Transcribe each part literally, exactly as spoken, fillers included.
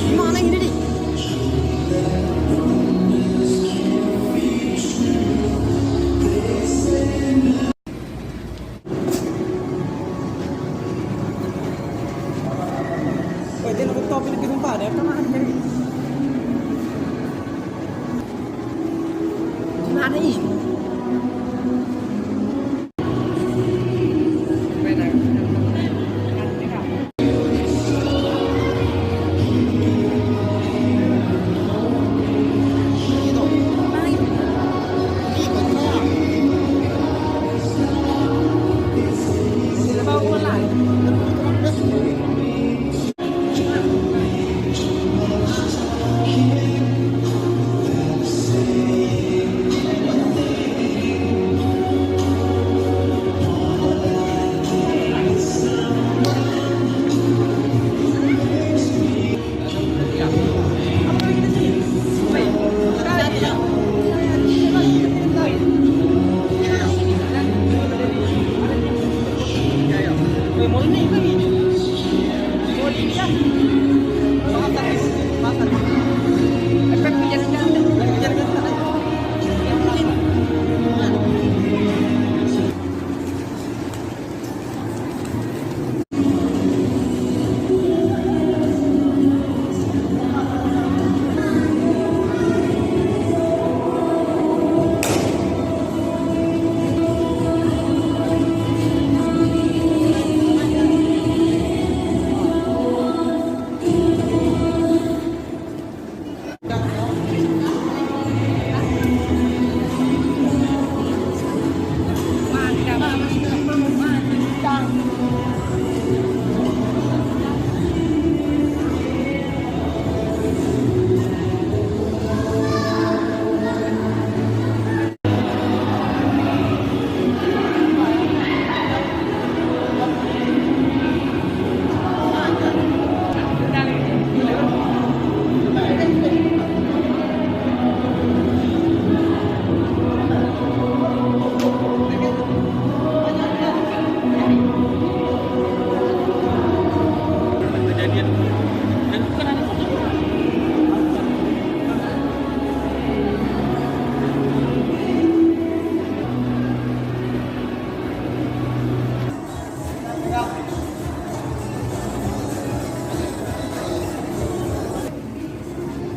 Gimana ini, Dik? Weh, tengok betul apa dia sumpah dia. Gimana ini?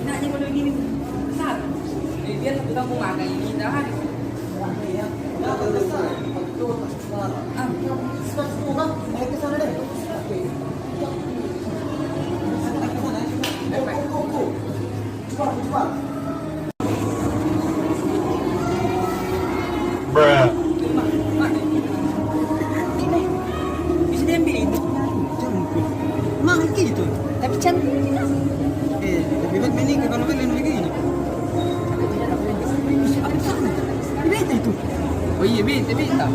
Enaknya kalau gini, besar. Biar satu kampung makan ini, dah. Ah, besar semua kan? Naik ke sana deh. Naik ke sana, eh. Go, go, go, go. Cepat, cepat. Bruh. Bisa diambil itu? Mahal ke itu? Tapi cantik. Eh, lebih baik main ini kalau kalian begini. Apa sana? Beta itu. Oh iya, beta, beta.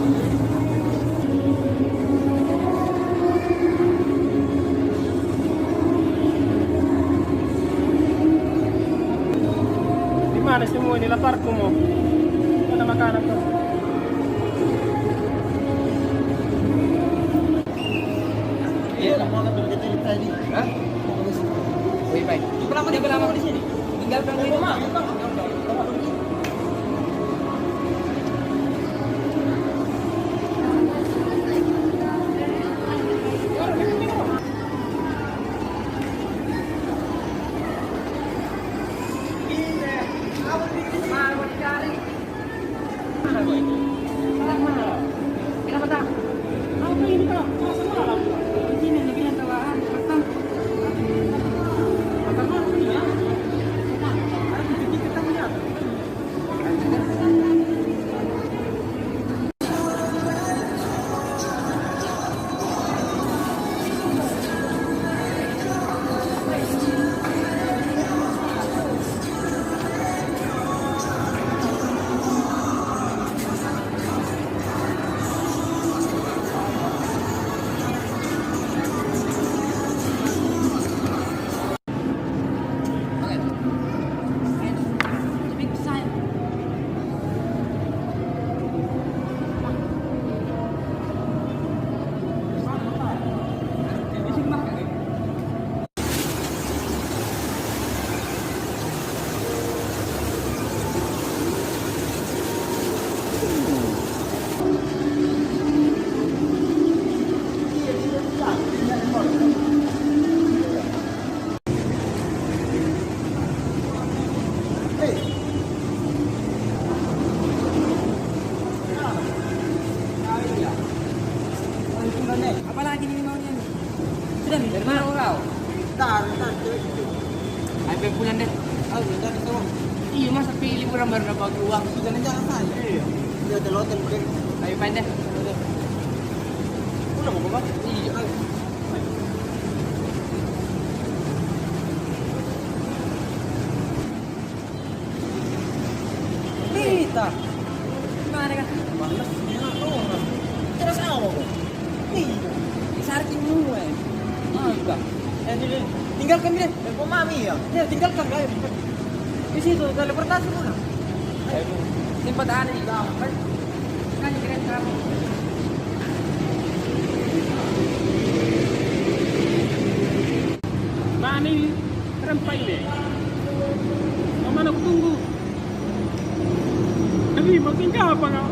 Di mana semua ini? Laparku mo. Mana makanan tu? Iya, mau ngambil kita tadi. Hah? Wih, baik. Berapa dia berlama di sini? Tinggal berapa rumah? Apa lagi ni maunya ni? Sudah ni, dari mana kau? Bentar, bentar, cewek itu. Ayo, pergi pulang deh. Ayo, bentar, bentar. Iya, masa pergi liburan baru dapat uang? Sudah, jalan saja. Iya. Iya, hotel, hotel, boleh. Ayo, main deh. Udah mau ke mana? Iya. Ayo. Rita. Gimana kah? Mana sih orang? Terus apa kau? Iya. Disarki mu, eh. Ah, juga. Eh, ini, ini. Tinggalkan dia. Eh, kau mami ya? Ya, tinggalkan dia. Di situ, teleportasi pula. Sempat ada di dalam, kan? Kan keren kamu. Mani, rempai deh. Mama nak tunggu. Tapi makin kapan kau?